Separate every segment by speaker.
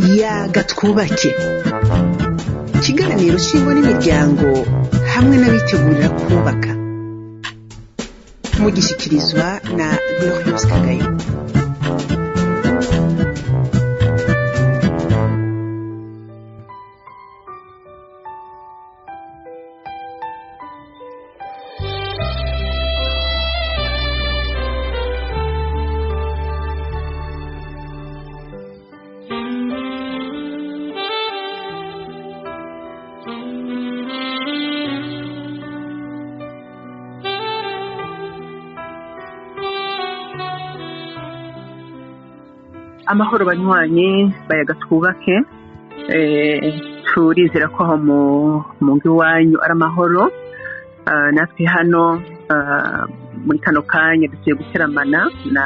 Speaker 1: Yaga Twubake, ikiganiro c'ingo n'imiryango hamwe n'abitegurira kubaka, mugishikirizwa na Gloriose Kagayo.
Speaker 2: Amahoro banywanyi bayaga twubake, turizera ko aho mu ngo iwanyu ari amahoro. Natwe hano muri kano kanya dusubiye guteramana na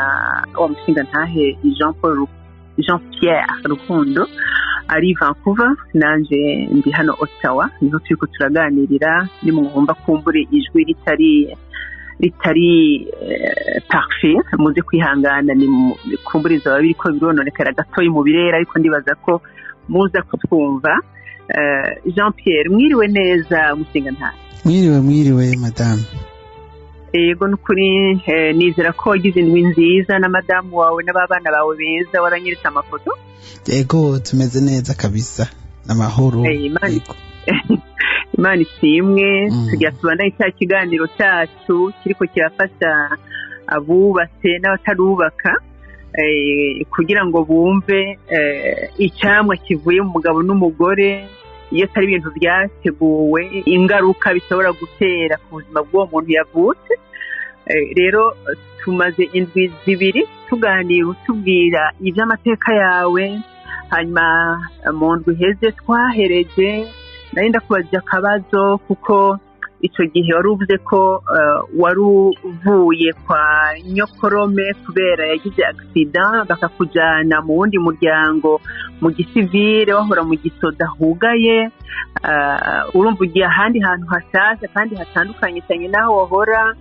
Speaker 2: wa mushinga ntahe Jean Paul Jean Pierre Rukundo ari Vancouver, nanje ndi hano Ottawa, niho turiko turaganirira. Nimwumva kumbure ijwi ritari parfait, muze kwihangana, ni kumburiza babiri ko birononekara gatoyi mu birera, ariko ndibaza ko muza kutwumva. Jean Pierre, mwiriwe neza mushinga ntahe?
Speaker 3: Mwiriwe, mwiriwe madame.
Speaker 2: Yego, nukuri nizera ko wagize indwi nziza na madamu wawe n'ababana bawe beza, waranyeretse amafoto.
Speaker 3: Yego, tumeze neza kabisa, amahoro.
Speaker 2: Imana ishimwe. Tugira tubandanye cya kiganiro cyacu kiriko kirafasha abubatse n'abatarubaka, kugira ngo bumve icyamwa kivuye mu mugabo n'umugore iyo atari ibintu byateguwe, ingaruka bishobora gutera ku buzima bw'uwo muntu yavutse. Rero tumaze indwi zibiri tuganira, utubwira iby'amateka yawe, hanyuma mu ndwi iheze twahereje nari ndakubaza akabazo, kuko icyo gihe wari uvuze ko wari uvuye kwa nyokorome kubera yagize accident, bakakujyana mu wundi muryango mu gisivile, wahora mu gisoda hugaye. Urumva ugiye ahandi hantu hashasha kandi hatandukanye cyane n'aho wahora.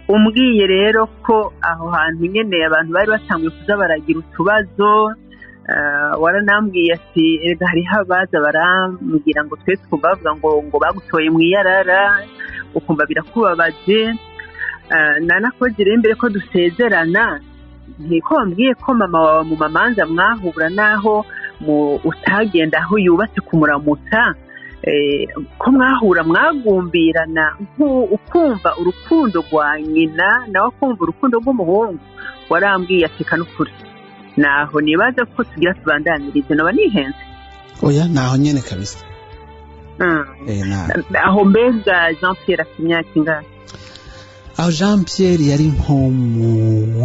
Speaker 2: Umbwiye rero ko aho hantu nyene abantu bari batanguye kuza baragira utubazo. Waranambwiye ati erega hariho abaza barambwira ngo twe twumva bavuga ngo bagutoye mu iyarara, ukumva birakubabaje. Nanakoze rero imbere ko dusezerana, ntiko wambwiye ko mama wawe mu mamanza mwahura naho utagenda aho yubatse kumuramutsa, ko mwahura mwagumbirana, ukumva urukundo rwa nyina nawe akumva urukundo rw'umuhungu. Warambwiye ati kanukuri naho nibaza ko tugira tubandanirize, noba nihenze?
Speaker 3: Oya, naho nyene kabisa.
Speaker 2: Aho mbega Jean Pierre afite imyaka ingahe?
Speaker 3: Aho Jean Pierre yari nko mu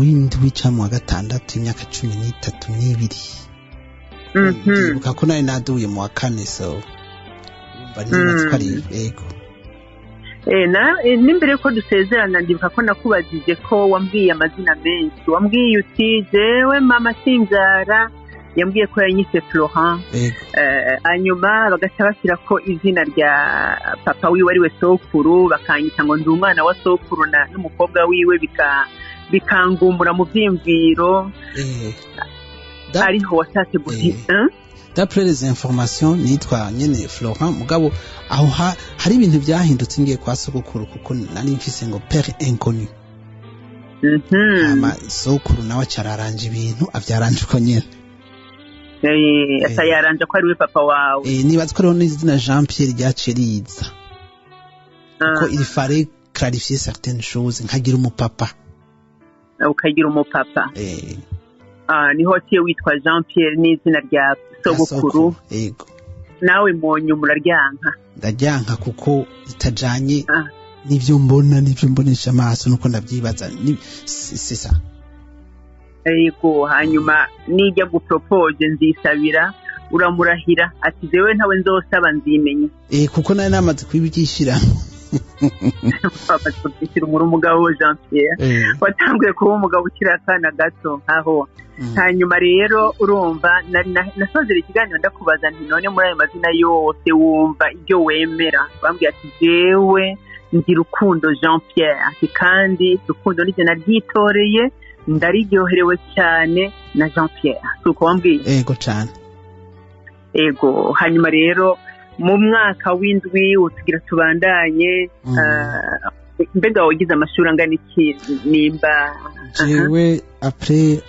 Speaker 3: w'indwi canke mu wa gatandatu, imyaka 13 n'ibiri. Ndibuka ko nari naduye mu wa kane, so urumva nibaza ko ari yego.
Speaker 2: N'imbere yuko dusezerana ndibuka ko nakubajije ko wambwiye amazina menshi, wambwiye uti jewe mama simbyara, yambwiye ko yanyise Florent, hanyuma bagaca bashyira ko izina rya papa wiwe ariwe sokuru, bakanyita ngo ndi umwana wa sokuru n'umukobwa wiwe, bikangumbura mu byiyumviro. Ariho washatse guhita.
Speaker 3: D'après les informations nitwa nyene Florent, mugabo aho hari ibintu byahindutse ngiye kwa sogokuru, kuko nari mfise ngo père inconnu. Hama sokuru nawe acararanje ibintu, avyaranje uko nyene.
Speaker 2: Atayaranje ko ari we papa wawe.
Speaker 3: Nibaza ko rero n'izina Jean Pierre ryaciye riza, kuko il fallait clarifier certaines choses, nkagira umupapa.
Speaker 2: Ukagira umupapa. Niho waciye witwa Jean Pierre n'izina rya sogokuru.
Speaker 3: Yego.
Speaker 2: Nawe mu nyuma uraryanka?
Speaker 3: Ndaryanka kuko itajanye n'ivyo mbona, n'ivyo mbonesha amaso, nuko ndavyibaza, c'est ça.
Speaker 2: Yego, hanyuma nijya gupropose nzisabira, uramurahira ati jewe ntawe nzosaba nzimenya.
Speaker 3: Kuko nari namaze kubibyishiramo.
Speaker 2: Kubyishyira umugabo Jean Pierre, watanguye kuba umugabo ukiri akana gato nkaho. Hanyuma rero urumva nasozera ikiganiro ndakubaza nti none muri ayo mazina yose wumva ibyo wemera? Bambwiye ati jewe ndi Rukundo Jean Pierre, ati kandi Rukundo ni izina ryitoreye, Ndariryoherewe cyane na Jean Pierre, si uko wambwiye?
Speaker 3: Ego cane.
Speaker 2: Ego. Hanyuma rero mu mwaka w'indwi utugira tubandanye. Mbega wagize amashuri angana iki nimba?
Speaker 3: Jewe après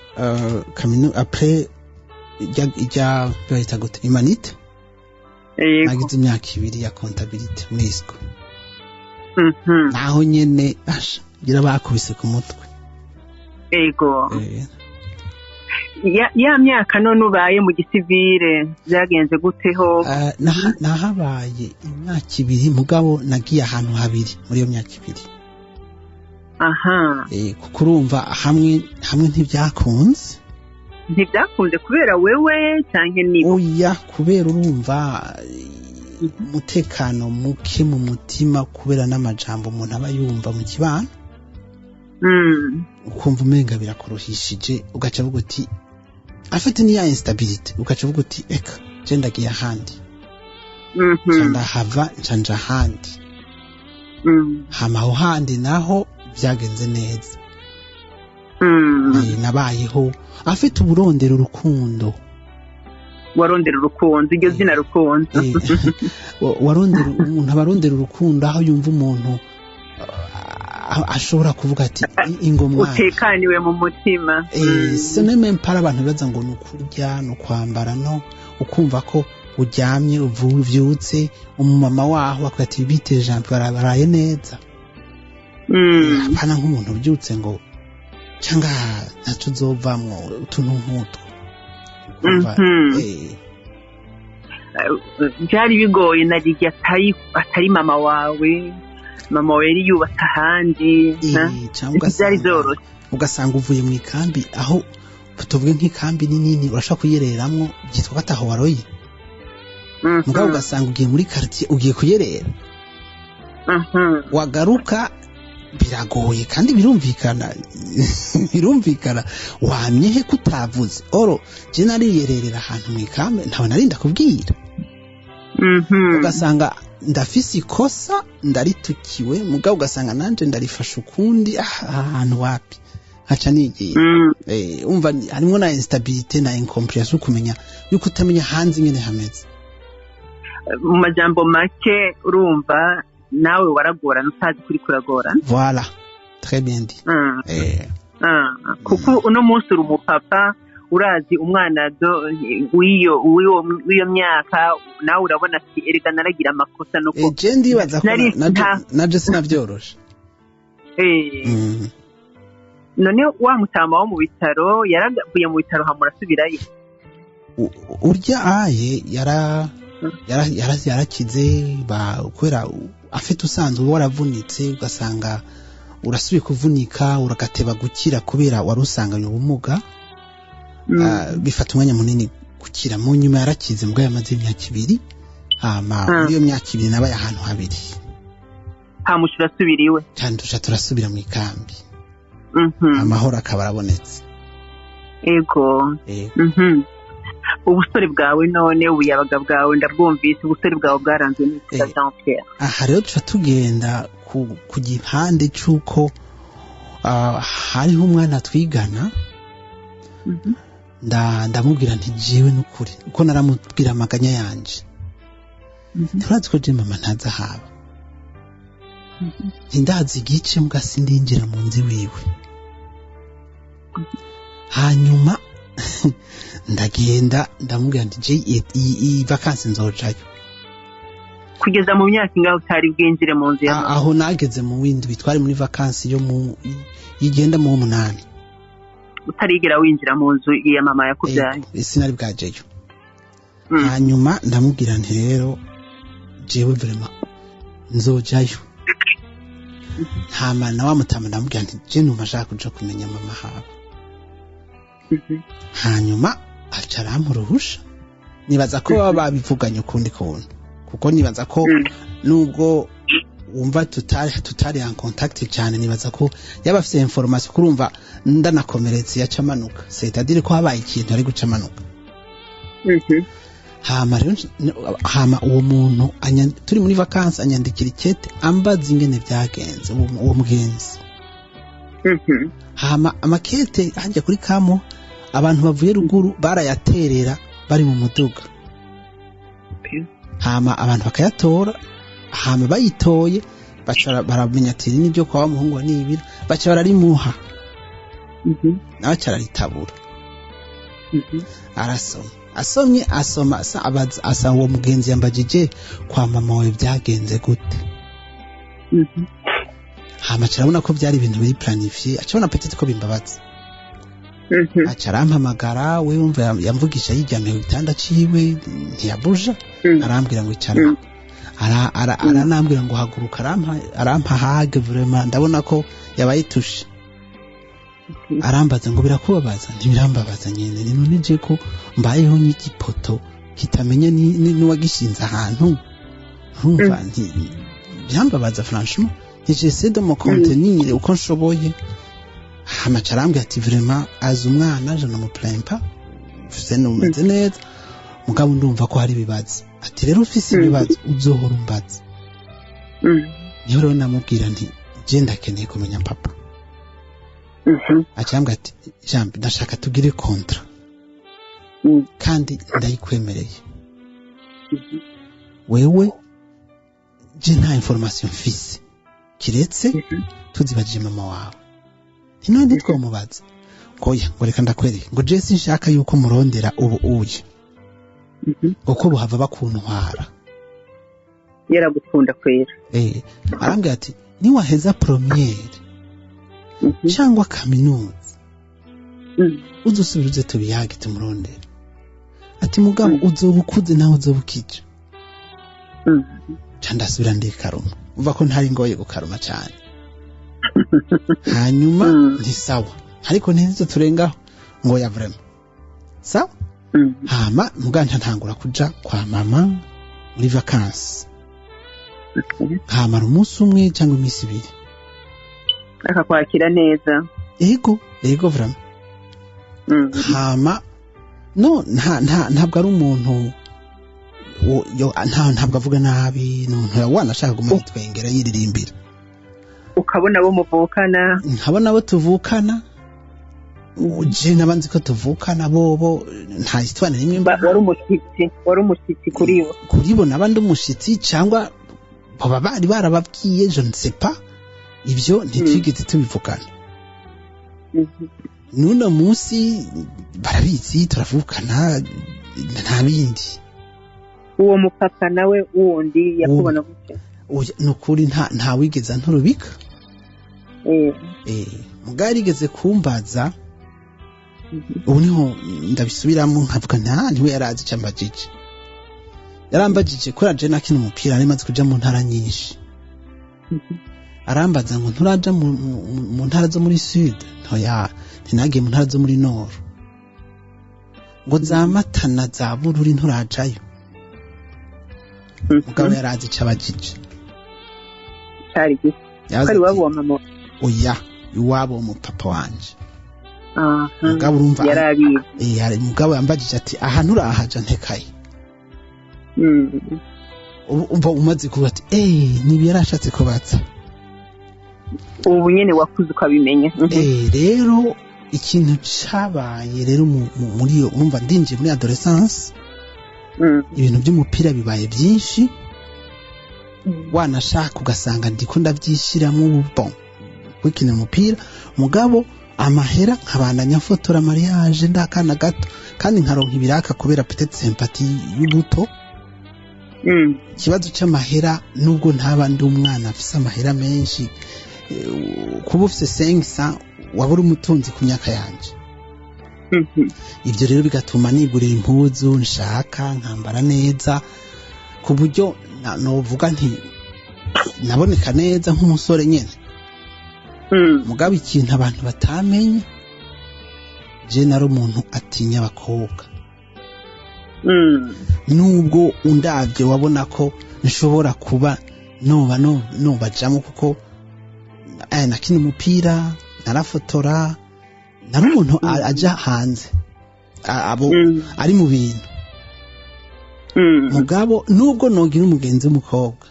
Speaker 3: après ijya bayita gute, humanité, nagize imyaka 2 ya comptabilité muri ISCO. Naho nyene asha ngira bakubise ku mutwe.
Speaker 2: Ego. Ya myaka none ubaye mu gisivile byagenze guteho?
Speaker 3: Nahabaye imyaka 2, mugabo nagiye ahantu habiri muri iyo myaka 2.
Speaker 2: Aha.
Speaker 3: Kuko urumva hamwe hamwe ntibyakunze.
Speaker 2: Ntibyakunze kubera wewe canke ni?
Speaker 3: Oya, kubera urumva umutekano muke mu mutima, kubera n'amajambo umuntu aba yumva mu kibano. Ukumva umenga birakuruhishije, ugaca uvuga uti afite niya instabilité, ugaca uvuga uti eka je ndagiye ahandi. Nca ndahava, nca nja ahandi. Hama aho handi naho byagenze neza. Nabayeho afite uburondera urukundo.
Speaker 2: Warondera urukundo, iryo zina rukundo.
Speaker 3: Warondera umuntu, abarondera urukundo aho yumva umuntu ashobora kuvuga ati ingomwa
Speaker 2: utekaniwe mu mutima.
Speaker 3: Ce n'est même pas abantu bibaza ngo ni ukurya, ni ukwambara, no ukumva ko uryamye uvyutse umumama waho akubwira ati bite Jean Pierre, baraye neza. Apana nk'umuntu ubyutse ngo cyangwa ntaco uzovamwo, utuntu nk'utwo.
Speaker 2: Byari bigoye na rirya atari mama wawe, mama wawe yari yubatse ahandi. Byari byoroshye.
Speaker 3: Ugasanga uvuye mu ikambi, aho tuvuge nk'ikambi nini urashobora kuyereramwo byitwa ko ataho waroye. Mugabo ugasanga ugiye muri quartier ugiye kuyerera. Wagaruka biragoye kandi birumvikana. Birumvikana wamye he kutavuze. Oro je nariyererera ahantu mu ikambi ntawe narinda kubwira. Ugasanga ndafise ikosa ndaritukiwe, mugabo ugasanga nanje ndarifasha ukundi ahantu wapi haca nigiye. Umva harimo na instabilité na incompréhension, kumenya yuko utamenya hanze ingene hameze.
Speaker 2: Mu majambo make urumva nawe waragorana utazi kuri kuragorana.
Speaker 3: Voilà, très bien dit.
Speaker 2: Kuko uno munsi uri umupapa, urazi umwana w'iyo myaka, nawe urabona ati erega naragira amakosa nuko.
Speaker 3: Je ndibaza ko naje sinavyoroshe.
Speaker 2: None wa mutama wo mu bitaro yaravuye mu bitaro hamurasubirayo?
Speaker 3: Urya aye yarakize kubera afite usanzwe waravunitse, ugasanga urasubiye kuvunika uragateba gukira kubera wari usanganye ubumuga. Bifata umwanya munini gukira. Mu nyuma yarakize mbwa yamaze imyaka 2. Hama muri iyo myaka 2 nabaye ahantu habiri.
Speaker 2: Hamushura asubiriwe
Speaker 3: kandi tuca turasubira mu ikambi. Amahoro akaba arabonetse.
Speaker 2: Ego. Ubusore bwawe none, ubuyabaga bwawe ndabwumvise, ubusore bwawe bwaranzwe n'iki Jean Pierre?
Speaker 3: Aha rero tuca tugenda ku gihande c'uko hariho umwana twigana. Ndamubwira nti jewe n'ukuri uko naramubwira amaganya yanje. Nturazi ko je mama ntazi ahaba. Ntindazi igice mbwa sindinjira mu nzu wiwe. Hanyuma ndagenda ndamubwira nti je iyi vacances nzojayo.
Speaker 2: Kugeza mu myaka ingahe utari bwinjire mu nzu ya mama?
Speaker 3: Aho nageze mu windwi, twari muri vacances yo mu yigenda mu 8.
Speaker 2: Utarigera winjira mu nzu ya mama yakubyaye?
Speaker 3: Sinari bwajeyo. Hanyuma ndamubwira nti rero jewe vraiment nzojayo. Hama na wa mutama ndamubwira nti je numva nshaka kuja kumenya mama haba. Hanyuma aca arampa uruhusha. Nibaza ko baba babivuganye ukundi kuntu, kuko nibaza ko nubwo wumva tutari en contact cyane, nibaza ko yaba afite information kurumva ndanakomeretse yaca amanuka, c'est-à-dire ko habaye ikintu ari guca amanuka. Hama rero hama uwo muntu turi muri vacances anyandikira ikete ambaza ingene byagenze uwo mugenzi. Hama amakete hajya kuri kamo abantu bavuye ruguru barayaterera bari mu muduga. Hama abantu bakayatora, hama bayitoye baca baramenya ati nibyo kwa muhungu wa Nibira, baca bararimuha. Nawe aca araritabura. Arasoma, asomye asoma asa uwo mugenzi yambajije kwa mama wawe byagenze gute. Hama aca arabona ko byari ibintu biri planifié, aca abona peut-être ko bimbabaza. Aca arampamagara, we wumva yamvugisha yiryamiye ku gitanda ciwe, ntiyabuja. Arambwira ngo icara, aranambwira ngo haguruka, arampa hug, vraiment ndabona ko yabaye touché. Arambaza ngo birakubabaza? Ntibirambabaza nyene, ni none je ko mbayeho nk'igipoto kitamenya n'uwagishinze ahantu, urumva nti birambabaza franchement, j'essaie de me contenir uko nshoboye. Hama aca arambwira ati vraiment azi umwana, je ne me plains pas, ufise numeze neza, mugabo ndumva ko hari ibibazo. Ati rero ufise ibibazo uzohora umbaza. Niho rero namubwira nti je ndakeneye kumenya papa. Aca arambwira ati Jean, ndashaka tugire contrat kandi ndayikwemereye. Wewe je nta information mfise kiretse tuzibajije mama wawe. Nti none ntitwomubaza? Ngoya, ngo reka ndakwereke, ngo je sinshaka yuko murondera ubu uye, kuko buhava bakuntwara.
Speaker 2: Yaragukunda kwera.
Speaker 3: Arambwira ati niwaheza première cyangwa kaminuza, uzosubira uze tubiyage tumurondere. Ati mugabo uzoba ukuze nawe uzoba ukije. Ca ndasubira ndikaruma, umva ko ntari ngoye gukaruma cyane. Hanyuma nti sawa, ariko ntizo turengaho. Ngo ya vraiment sawa. Hama muganja ntangura kuja kwa mama muri vacances, nkamara umunsi umwe cyangwa iminsi 2.
Speaker 2: Akakwakira neza?
Speaker 3: Ego, vraiment. Hama no nta nta ntabwo ari umuntu ntabwo avuga nabi, ni umuntu wanashaka guma yitwengera yiririmbira.
Speaker 2: Ukabona abo muvukana?
Speaker 3: Nkabona abo tuvukana, je nabanzi ko tuvukana, bobo nta histoire n'imwe.
Speaker 2: Wari umushyitsi kuri bo.
Speaker 3: Kuri bo naba ndi umushitsi, cyangwa baba bari barababwiye, je ne sais pas, ibyo ntitwigeze tubivugana. N'uno munsi barabizi turavukana, nta bindi.
Speaker 2: Uwo mupapa nawe wundi yakubona gute?
Speaker 3: Oya, ni ukuri nta wigeze anturubika. Mugabo yarigeze kumbaza, ubu niho ndabisubiramo nkavuga nta ntiwe yarazi icyo ambajije. Yarambajije kubera je nakina umupira, nari maze kuja mu ntara nyinshi. Arambaza ngo nturaja mu ntara zo muri sud? Ntoya, ntinagiye mu ntara zo muri nord. Ngo za Matana, za Bururi nturajayo? Mugabo yarazi icyo abajije.
Speaker 2: Cyari gito.
Speaker 3: Yabaza
Speaker 2: ko ari
Speaker 3: ati,
Speaker 2: iwabo wa mama?
Speaker 3: Oya, iwabo mu papa wanje. Mugabo urumva
Speaker 2: Yari abizi.
Speaker 3: Mugabo yambajije ati aha nturahaja? Ntekaye. Ubu umva umaze kuvuga ati nibi yarashatse kubaza.
Speaker 2: Ubu nyene wakuze ukabimenya.
Speaker 3: Rero ikintu cabaye rero muri iyo, urumva ndinjiye muri adolescence, ibintu by'umupira bibaye byinshi, wanashaka ugasanga ndiko ndabyishyiramo, bon, kwikina umupira, mugabo amahera nkabandanya mfotora mariage ndakana gato, kandi nkaronka ibiraka kubera peut-être sympathie y'ubuto. Ikibazo c'amahera, nubwo ntaba ndi umwana afise amahera menshi, kuba ufise 500 waba uri umutunzi ku myaka yanje. Ibyo rero bigatuma nigurira impuzu nshaka, nkambara neza, ku buryo novuga nti naboneka neza nk'umusore nyene. Mugabo ikintu abantu batamenye, je nari umuntu atinya abakobwa. Nubwo undavye wabona ko nshobora kuba noba nobajamo, kuko nakina umupira, narafotora, nari umuntu aja hanze, abo ari mu bintu. Mugabo nubwo nogira umugenzi w'umukobwa,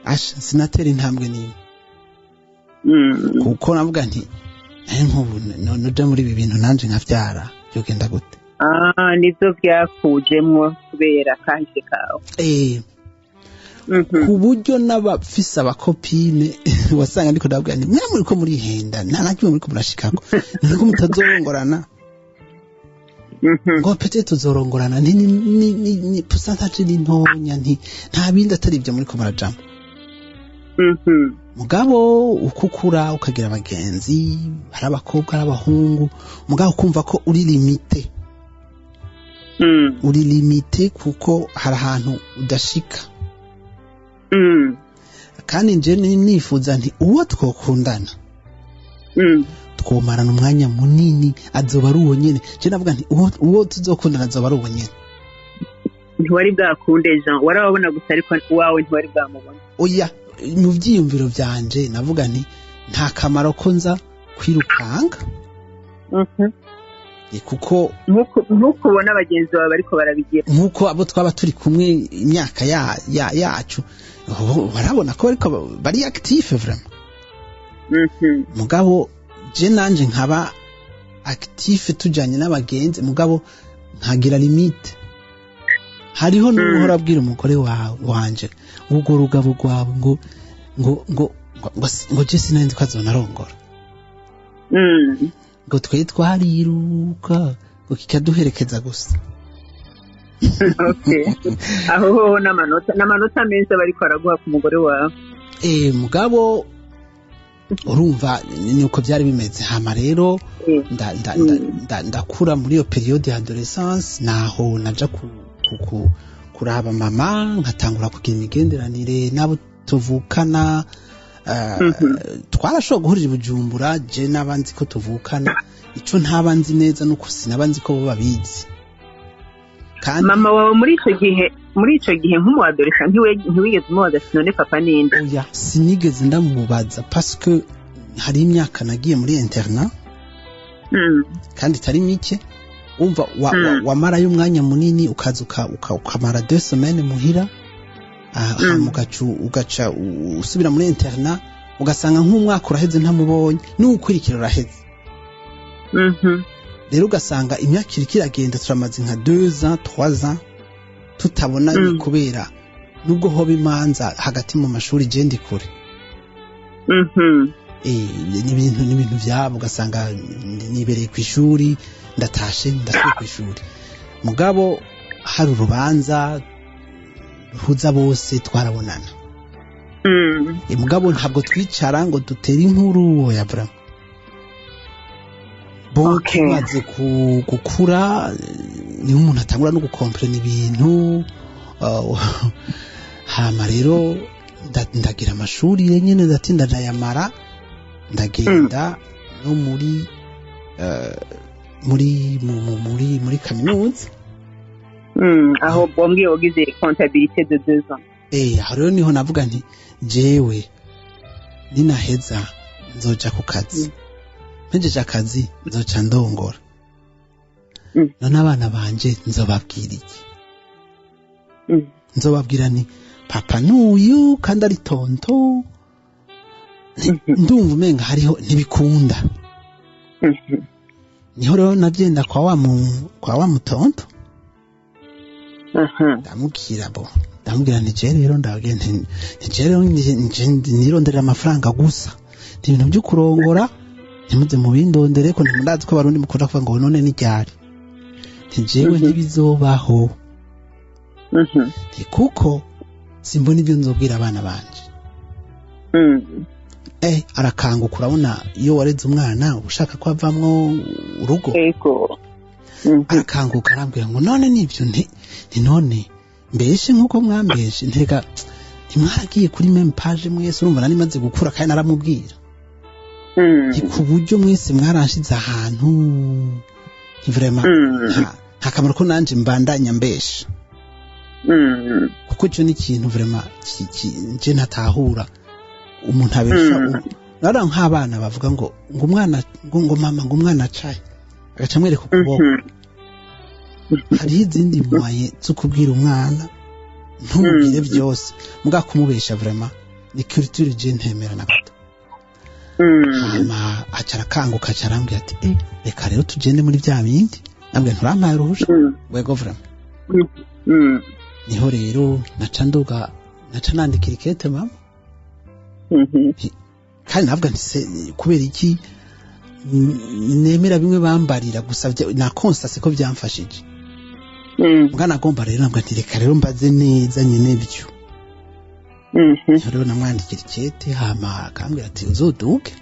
Speaker 3: asha sinatera intambwe n'imwe. Kuko navuga nti nk'ubu nuja muri ibi bintu nanje nkavyara byogenda gute?
Speaker 2: Nivyo byakujemwo kubera kahise kawe.
Speaker 3: Ku buryo n'abafise abakopine wasanga ndiko ndababwira nti mwe muriko murihenda, nta na kimwe muriko murashikako, niko mutazorongorana. Ngo pete tuzorongorana ni pourcentage ni ntonya, nti nta bindi atari ibyo muriko murajamo. Mugabo ukukura ukagira abagenzi, hari abakobwa hari abahungu, mugabo ukumva ko uri limité. Uri limité kuko hari ahantu udashika. Kandi nje nifuza nti uwo twokundana twomarana umwanya munini, azoba ari uwo nyene. Je navuga nti uwo tuzokundana azoba ari uwo nyene.
Speaker 2: Ntiwari bwakunde Jean, warababona gusa ariko wawe ntiwari bwamubona.
Speaker 3: Oya, mu vyiyumviro vyanje navuga nti nta kamaro ko nza kwirukanga. Kuko
Speaker 2: nkuko ubona abagenzi bawe bariko barabigira,
Speaker 3: nkuko abo twaba turi kumwe imyaka yacu barabona ko bariko bari active vraiment. Mugabo je nanje nkaba active tujanye n'abagenzi, mugabo nkagira limite. Hariho n'uhora abwira umugore wanje ngo rugabo rwawe ngo ngo ngo ngo je sinari ko azonarongora. Ngo twe twariruka ngo kikaduherekeza gusa.
Speaker 2: Okay. Aho hoho n'amanota menshi bariko araguha ku mugore wawe.
Speaker 3: Mugabo urumva nuko byari bimeze. Hama rero ndakura muri iyo période ya adolescence, naho naja kuraba mama, nkatangura kugira imigenderanire nabo tuvukana. Twarashobora guhurira i Bujumbura je n'abanzi ko tuvukana, ico ntabanzi neza nuko sinabanzi ko bo babizi.
Speaker 2: Kandi mama wawe muri ico gihe nk'umu adolescent ntiwigeze umubaza none papa ninde?
Speaker 3: Oya, sinigeze ndamubaza parce que hari imyaka nagiye muri internat kandi itari mike. Umva wamarayo umwanya munini, ukaza ukamara 2 semaines muhira, ugaca usubira muri internat, ugasanga nk'umwaka uraheze ntamubonye, n'ukurikira uraheze. Rero ugasanga imyaka iriko iragenda, turamaze nka 2 ans 3 ans tutabonanye, kubera nubwo hoba imanza hagati mu mashuri je ndi kure. N'ibintu vyabo, ugasanga nibereye kw'ishuri, ndatashe ndasubiye kw'ishuri. Mugabo hari urubanza ruhuza bose twarabonana. Mugabo ntabwo twicara ngo dutere inkuru ya vraiment. Bon, tumaze gukura niho umuntu atangura no gukomprena ibintu. Hama rero ndagira amashuri nyene ndatinda ndayamara, ndagenda no muri muri kaminuza.
Speaker 2: Aho wambwiye wagize comptabilité de 2 ans.
Speaker 3: Aho rero niho navuga nti jewe ninaheza nzoja ku kazi, mpejeje akazi nzoca ndongora. None abana banje nzobabwira iki? Nzobabwira nti papa n'uyu kandi ari tonto. Ndumva umenga hariho ntibikunda. Niho rero nagenda kwa wa mutonto. Ndamubwira bo, ndamubwira nti je rero ndababwira nti je rero nirondera amafaranga gusa, ibintu byo kurongora ntimuze mubindondere ko ntimundazi ko Abarundi mukunda kuvuga ngo none ni ryari. Nti jewe ntibizobaho. Nti kuko simbona ibyo nzobwira abana banje. Arakanguka, urabona iyo wareze umwana ushaka ko avamwo urugo. Arakanguka arambwira ngo none nibyo nti none mbeshe nkuko mwambeshe, ntega ntimwaragiye kuri même page mwese. Urumva nari maze gukura kandi naramubwira ku buryo mwese mwaranshize ahantu vraiment nta kamaro ko nanje mbandanya mbesha. Kuko ico ni ikintu vraiment nje ntatahura umuntu abesha. Nara nk'abana bavuga ngo umwana ngo mama ngo umwana acaye agaca amwereka ukuboko. Hariho izindi moye zo kubwira umwana ntumubwire byose, muga kumubesha vraiment ni culture je ntemera na gato. Hama aca arakanguka, aca arambwira ati: "Reka rero tugende muri bya bindi." Nambwira: "Nturampaye uruhusha." Wego, vraiment. Niho rero naca nduga, naca nandikira ikete mama. Kandi navuga nti: "Se kubera iki nemera bimwe bambarira gusa?" Na constaté ko byamfashije. Mbwa nagomba rero, nabwo nti: "Reka rero mbaze neza nyene byo." Niho rero namwandikira ikete, hama akambwira ati: "Uzoduke."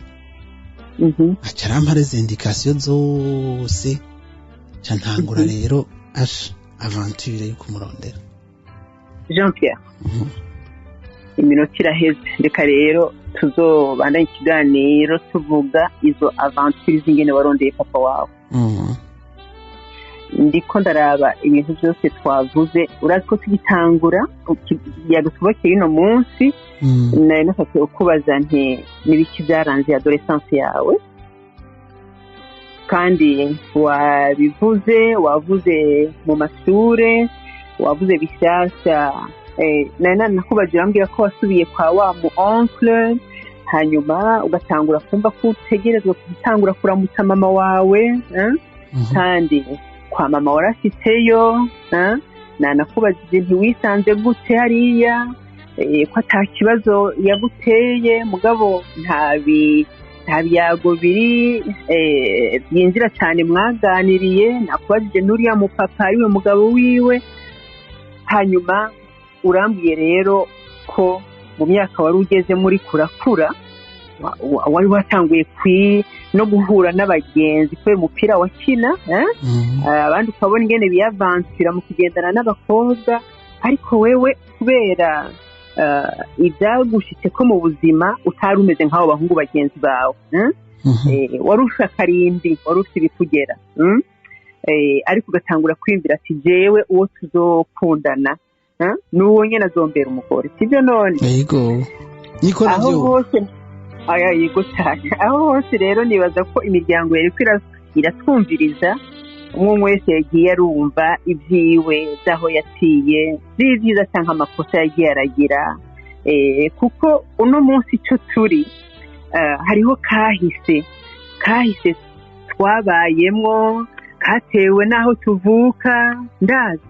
Speaker 3: Aca arampa les indications zose, ca ntangura rero asha aventure yo kumurondera.
Speaker 2: Jean Pierre, iminota iraheze. Reka rero tuzobandanye ikiganiro tuvuga izo aventure z'ingene warondeye papa wawe. Ndiko ndaraba ibintu byose twavuze. Urazi ko tugitangura yagutubakeye uno munsi, nari nashatse kukubaza nti: "N'ibiki byaranze adolescence yawe?" Kandi wabivuze, wavuze mu mashure, wavuze bishyashya. Nari nanakubaje, urambwira ko wasubiye kwa wa mu oncle, hanyuma ugatangura kumva ko utegerezwa gutangura kuramutsa mama wawe, eh? Kandi kwa mama warashitseyo, eh? Nanakubajije ntiwisanze gute hariya, ko ata kibazo yaguteye, mugabo nta byago biri byinjira cyane mwaganiriye. Nakubajije n'uriya mupapa ariwe mugabo wiwe. Hanyuma urambwiye rero ko mu myaka wari ugeze muri kurakura, wari watanguye no guhura n'abagenzi kubera umupira wakina, eh? Abandi ukabona ingene biyavansira mu kugendana n'abakobwa, ariko wewe kubera ibyagushitse ko mu buzima utari umeze nk'abo bahungu bagenzi bawe, eh? Wari ufite akarimbi, wari ufite ibikugera, Ariko ugatangura kwiyumvira ati: "Jewe uwo tuzokundana, eh? N'uwo nyene azombera umugore." Sibyo none?
Speaker 3: Yego, niko
Speaker 2: Aho
Speaker 3: navyumva.
Speaker 2: hose aya, yego cyane. Aho hose rero nibaza ko imiryango yariko iratwumviriza, umwe umwe wese yagiye arumva ibyiwe by'aho yaciye, by'ibyiza cyangwa amakosa yagiye aragira, kuko uno munsi icyo turi, hariho kahise twabayemwo katewe n'aho tuvuka. Ndazi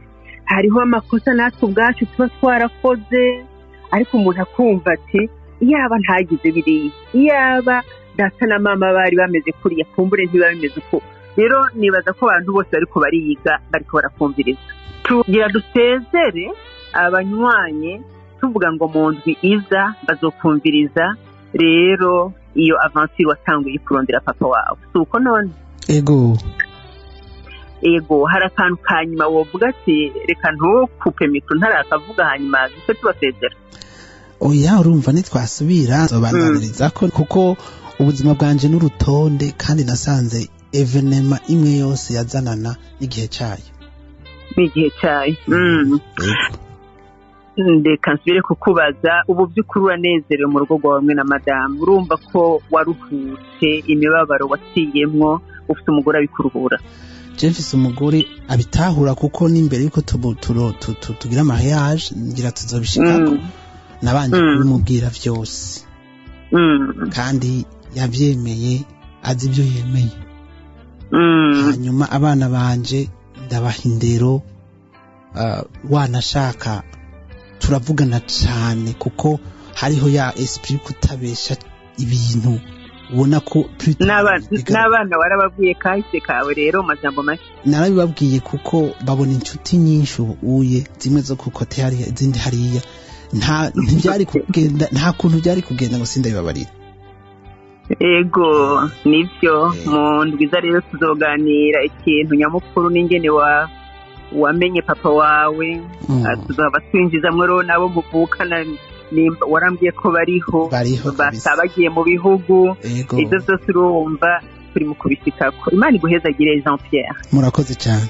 Speaker 2: hariho amakosa natwe ubwacu tuba twarakoze, ariko umuntu akumva ati: "Iyaba ntagize biriya, iyaba data na mama bari bameze kuriya, kumbure ntibiba bimeze uko." Rero nibaza ko abantu bose bariko bariga, bariko barakumviriza. Tugira dusezere abanywanyi tuvuga ngo mu ndwi iza bazokumviriza rero iyo aventure watanguye kurondera papa wawe. Si uko none?
Speaker 3: Ego.
Speaker 2: Ego. Hari akantu ka nyuma wovuga ati: "Reka ntukupe micro ntarakavuga," hanyuma duce tubasezera?
Speaker 3: Oya, urumva nitwasubira nzobandaniriza ko, kuko ubuzima bwanje n'urutonde, kandi nasanze événement imwe yose yazanana n'igihe cayo.
Speaker 2: N'igihe cyayo.
Speaker 3: Yego.
Speaker 2: Reka nsubire kukubaza: ubu by'ukuri uranezerewe mu rugo rwawe hamwe na madamu? Urumva ko waruhutse imibabaro waciyemwo, ufite umugore abikuruhura?
Speaker 3: Je mfise umugore abitahura, kuko n'imbere yuko tugira mariage, ngira tuzobishikako, nabanje kubimubwira vyose, kandi yavyemeye, azi ibyo yemeye. Hanyuma abana banje ndabaha indero, wanashaka turavugana cane, kuko hariho ya esprit yo kutabesha ibintu ubona ko plus tard
Speaker 2: N'abana warababwiye kahise kawe rero mu majambo make?
Speaker 3: Narabibabwiye, kuko babona inshuti nyinshi ubu uye, zimwe zo ku côté hariya, izindi hariya. Nta ntibyari kugenda, nta kuntu byari kugenda ngo sindabibabarire.
Speaker 2: Ego, nibyo. Mu ndwiza rero tuzoganira ikintu nyamukuru n'ingene wa wamenye papa wawe. Tuzaba twinjizamwo rero nabo muvukana, nimba warambwiye ko bariho.
Speaker 3: Bariho kabisa.
Speaker 2: Bagiye mu bihugu.
Speaker 3: Ego.
Speaker 2: Ibyo byose urumva turi mu kubishikako. Imana iguhezagire, Jean Pierre.
Speaker 3: Murakoze cyane.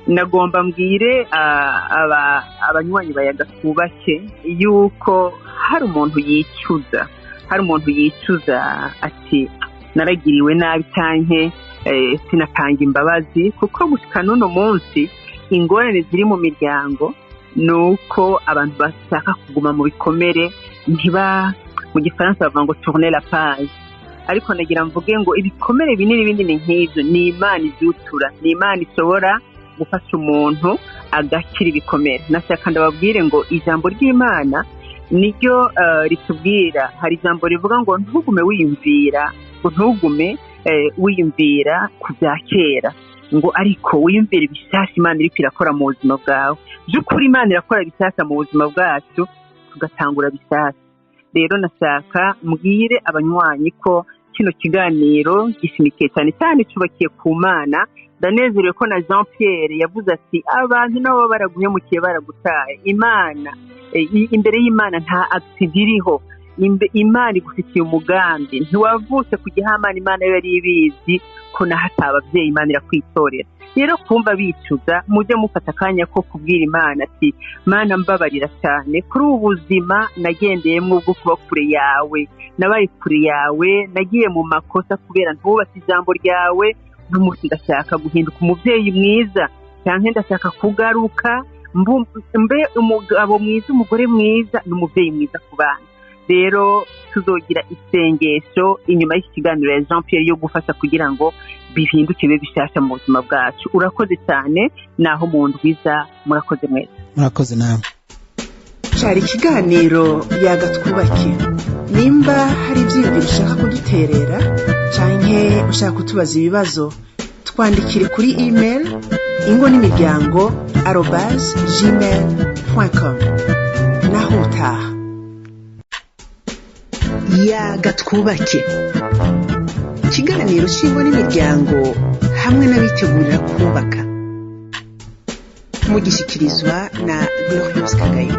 Speaker 2: Nagomba mbwire abanywanyi bayaga twubake yuko hari umuntu yicuza, hari umuntu yicuza ati: "Naragiriwe nabi," canke "sinatanga imbabazi," kuko gushika n'uno munsi ingorane ziri mu miryango ni uko abantu bashaka kuguma mu bikomere, ntiba mu gifaransa bavuga ngo tourner la page. Ariko nagira mvuge ngo ibikomere binini binini nk'ibyo ni Imana ibyutura, ni Imana ishobora gufasha umuntu agakira ibikomere. Nashaka ndababwire ngo ijambo ry'Imana niryo ritubwira. Hari ijambo rivuga ngo ntugume wiyumvira, ngo ntugume wiyumvira ku bya kera, ngo ariko wiyumvire ibishasha Imana iriko irakora mu buzima bwawe. By'ukuri Imana irakora ibishasha mu buzima bwacu, tugatangura bishasha. Rero nashaka mbwire abanywanyi ko kino kiganiro gishimikiye cyane cyane cyubakiye ku Mana. Ndanezerewe ko na Jean Pierre yavuze ati abantu nabo baraguhemukiye, baragutaye. Imana imbere y'Imana nta accident iriho. Imana igufitiye umugambi. Ntiwavutse ku gihamana, Imana yo yari ibizi ko naho atababyeyi, Imana irakwitorera. Rero kumva bicuza, mujye mufata akanya ko kubwira Imana ati Mana mbabarira cyane kuri ubu buzima nagendeyemo bwo kuba kure yawe, nabaye kure yawe, nagiye mu makosa kubera ntubatse ijambo ryawe. N'umunsi ndashaka guhinduka umubyeyi mwiza, cyangwa ndashaka kugaruka mbe umugabo mwiza, umugore mwiza, n'umubyeyi mwiza ku bana. Rero tuzogira isengesho inyuma y'iki kiganiro ya Jean Pierre yo gufasha kugira ngo bihinduke bibe bishasha mu buzima bwacu. Urakoze cyane, naho mu ndwiza. Murakoze mwese.
Speaker 3: Murakoze nawe.
Speaker 1: Cari ikiganiro Yagatwubake. Nimba hari ibyiyumviro ushaka kuduterera canke ushaka kutubaza ibibazo, twandikire kuri email ingonimiryango@gmail.com. Naho utaha. Yagatwubake, ikiganiro cy'ingo n'imiryango hamwe n'abitegurira kubaka, mugishyikirizwa na Gloriose Kagayo.